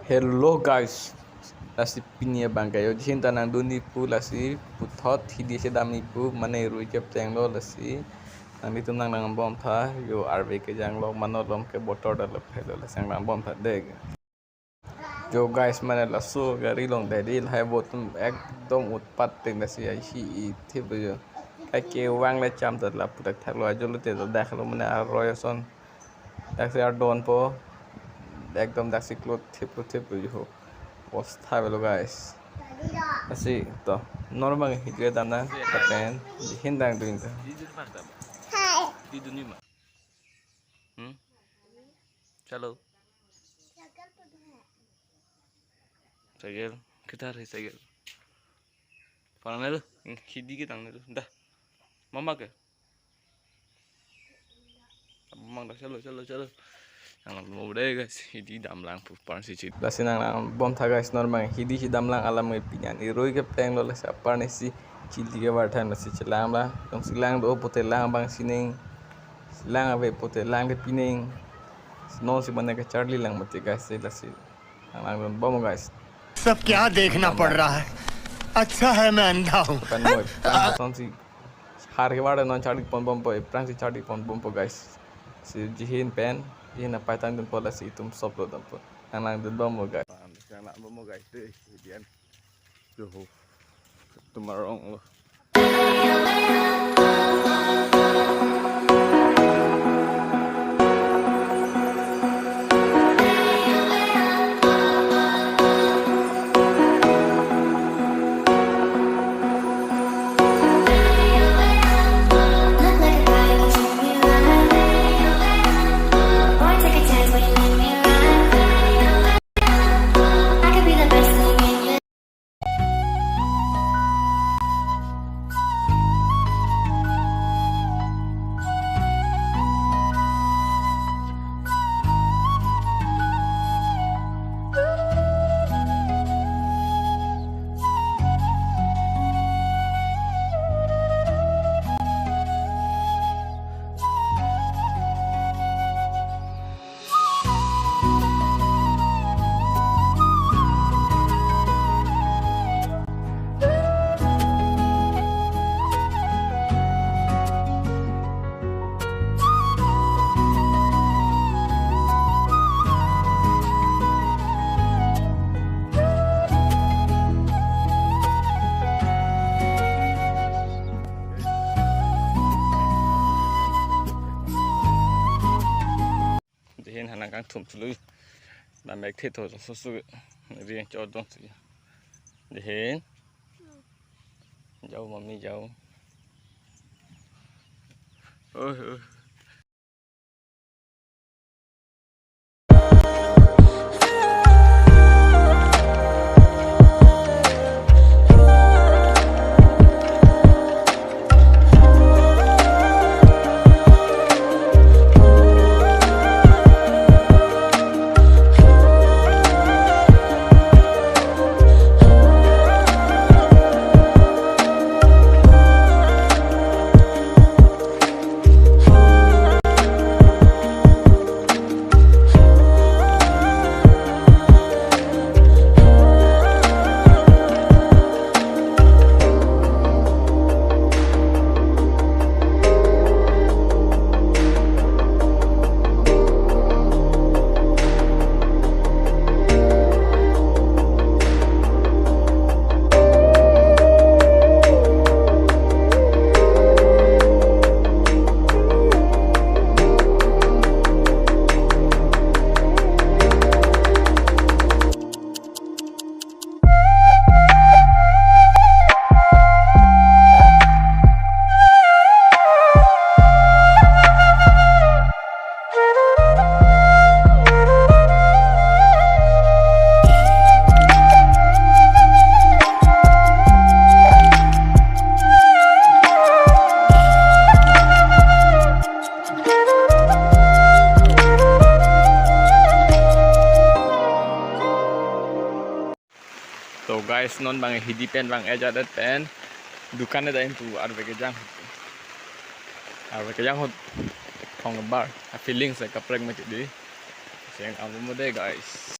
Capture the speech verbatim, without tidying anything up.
Hello guys, lasi pini abang kayo jin ta nangdunji pu, lasi puthot hidi si damji pu, mane rui kep tenglo, lasi nanglitum nang nangbomtha, yo arve kejang lo, mane malom ke botor dalo phelo, lasi nangbomtha dek. Yo guys, mane laso gari along dei lahai botum ekdom utpat teng, lasi ai hi i thip yo. Kai kevang le cham ta lapu thakthak lo, ajo lote dak lo mane aroi ason. Daksi ardonpo, ekdom daksi klot thip thip yo. Bostha avelo guys. Lasi to, non abang hidi damnang, lapen jin ta nangdun ta. Di dun ma. Hmm? Chalo. Cycle, किधर है cycle? Parang na lo, hidi ke tang na lo. Dah. Mama ke? Mama dah, chalo, chalo, chalo. Nanglangdunpo dei guys, hidi damlang pu apar si chit. Lasi nanglangdunbomtha guys, non abang hidi si damlang alam ke pini an irui kep tenglo, lasi apar ne si chili ke bar time lasi chelang abang. Jongsi lang do pute lang abang sining. Lang ave pute lang ke pining. Non si mane kacharli lang mati guys, si lasi nanglangdunbom guys. सब क्या देखना पड़ रहा है? अच्छा है मैं अंधा हूँ। Lapen mo, ephrang asonsi har kevang non charli ponbompo, ephrangsi charli ponbompo guys. Si jin pen, jin aphan tangdunpo, lasi itum sop lo dampo. Nanglangdunbompo guys. Nanglangdunbompo guys, dei, kemudian. Yo ho. Tomorrow lo. Jin hanang kangthum chului. Namek the to susu. Riang chodong si. Jin. Jao mami jao. Oh, oh. So guys, non abang hidi pen abang ejadet pen dukan ada itu arve kejang. Arve kejang ahut thong bar. A feeling sa kaprek mati di. Seng amu mo dei guys.